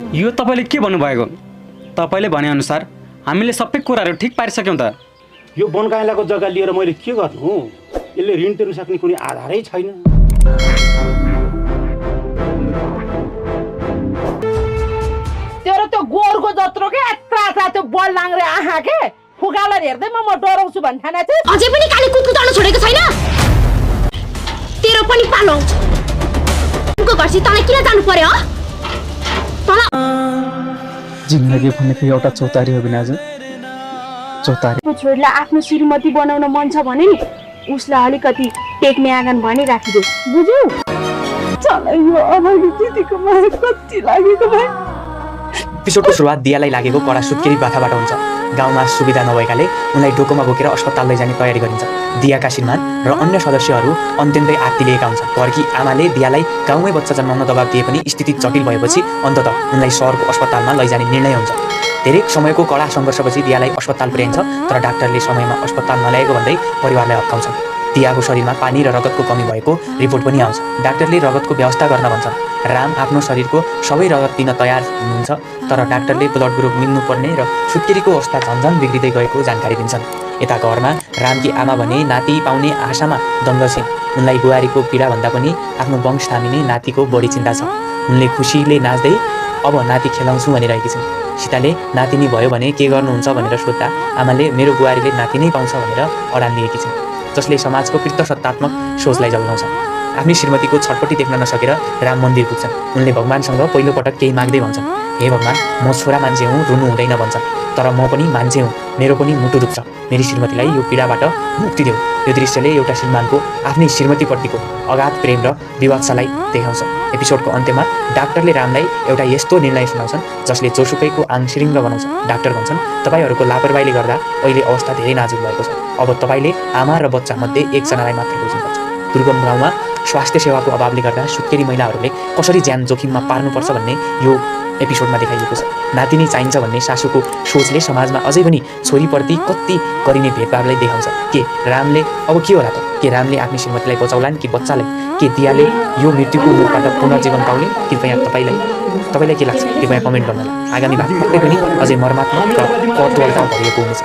यो तपाईँले के भन्नुभएको? तपाईँले भनेअनुसार हामीले सबै कुराहरू ठिक पारिसक्यौँ त। यो बनकाइलाको जग्गा लिएर मैले के गर्नु? यसले ऋण तिर्न सक्ने कुनै आधारै छैन। तेरो त्यो गोरको जत्रो के यत्रा त्यो बल लाङ्रे आहा के फुगालाई हेर्दैमा म डराउँछु भन्ठाने चाहिँ अझै पनि काली कुकुर चढ्न छोडेको छैन। तेरो पनि पालो को गर्छ तँलाई किन जानु पर्यो ह? जिन्दगी भनेको एउटा चौतारी हो बिनाजु। चौतारी छोरीलाई आफ्नो श्रीमती बनाउन मन छ भने नि उसलाई अलिकति टेक्ने आँगन भनी राखिदेऊ, बुझ्यौ? चलाई यो अभागी दिदीको माया कति लागेको भाइ। एपिसोडको सुरुवात दियालाई लागेको कडा सुत्केरी व्यथाबाट हुन्छ। गाउँमा सुविधा नभएकाले उनलाई डोकोमा बोकेर अस्पताल लैजाने तयारी गरिन्छ। दियाका श्रीमान र अन्य सदस्यहरू अत्यन्तै आत्तिलिएका हुन्छन्। घरकी आमाले दियालाई गाउँमै बच्चा जन्माउन दबाब दिए पनि स्थिति जटिल भएपछि अन्ततः उनलाई सहरको अस्पतालमा लैजाने निर्णय हुन्छ। धेरै समयको कडा सङ्घर्षपछि दियालाई अस्पताल पुर्याइन्छ, तर डाक्टरले समयमा अस्पताल नल्याएको भन्दै परिवारलाई हप्काउँछन्। दियाको शरीरमा पानी र रगतको कमी भएको रिपोर्ट पनि आउँछ। डाक्टरले रगतको व्यवस्था गर्न भन्छन्। राम आफ्नो शरीरको सबै रगत दिन तयार हुनुहुन्छ, तर डाक्टरले ब्लड ग्रुप मिल्नुपर्ने र सुत्केरीको अवस्था झन्झन बिग्रिँदै गएको जानकारी दिन्छन्। यता घरमा रामकी आमा भने नाति पाउने आशामा दङ्ग छिन्। उनलाई बुहारीको पीडाभन्दा पनि आफ्नो वंश थामिने नातिको बढी चिन्ता छ। उनले खुसीले नाच्दै अब नाति खेलाउँछु भनिरहेकी छिन्। सीताले नातिनी भयो भने के गर्नुहुन्छ भनेर सोध्दा आमाले मेरो बुहारीले नाति नै पाउँछ भनेर अडान लिएकी छिन्, जसले समाजको कृतसत्तात्मक सोचलाई जगाउँछ। आफ्नै श्रीमतीको छटपट्टि देख्न नसकेर राम मन्दिर पुग्छन्। उनले भगवानसँग पहिलोपटक केही माग्दै भन्छन्, हे भगवान, म छोरा मान्छे हुँ, रुनु हुँदैन भन्छन्, तर म पनि मान्छे हुँ, मेरो पनि मुटु दुख्छ, मेरी श्रीमतीलाई यो पीडाबाट मुक्ति देऊ। यो दृश्यले एउटा श्रीमानको आफ्नै श्रीमतीप्रतिको अगाध प्रेम र विवत्सलाई देखाउँछ। एपिसोडको अन्त्यमा डाक्टरले रामलाई एउटा यस्तो निर्णय सुनाउँछन् जसले जोसुकैको आङ सिरिङ्ग बनाउँछ। डाक्टर भन्छन्, तपाईँहरूको लापरवाहीले गर्दा अहिले अवस्था धेरै नाजुक भएको छ। अब तपाईँले आमा र बच्चा मध्ये एकजनालाई मात्र बुझ्नुपर्छ। दुर्गम गाउँमा स्वास्थ्य सेवाको अभावले गर्दा सुत्केरी महिलाहरूले कसरी ज्यान जोखिममा पार्नुपर्छ भन्ने यो एपिसोडमा देखाइएको छ। नातिनी चाहिन्छ भन्ने सासूको सोचले समाजमा अझै पनि छोरीप्रति कति गरिने भेदभावलाई देखाउँछ। के रामले अब के होला त? के रामले आफ्नो श्रीमतीलाई बचाउलान् कि बच्चालाई? के दियाले यो मृत्युको मुखबाट पुनर्जीवन पाउने? कृपया तपाईँलाई के लाग्छ? कृपया कमेन्ट गर्नुहोला। आगामी भाग पक्कै पनि अझै मर्मात्मक र कौतूहलता भरिएको हुनेछ।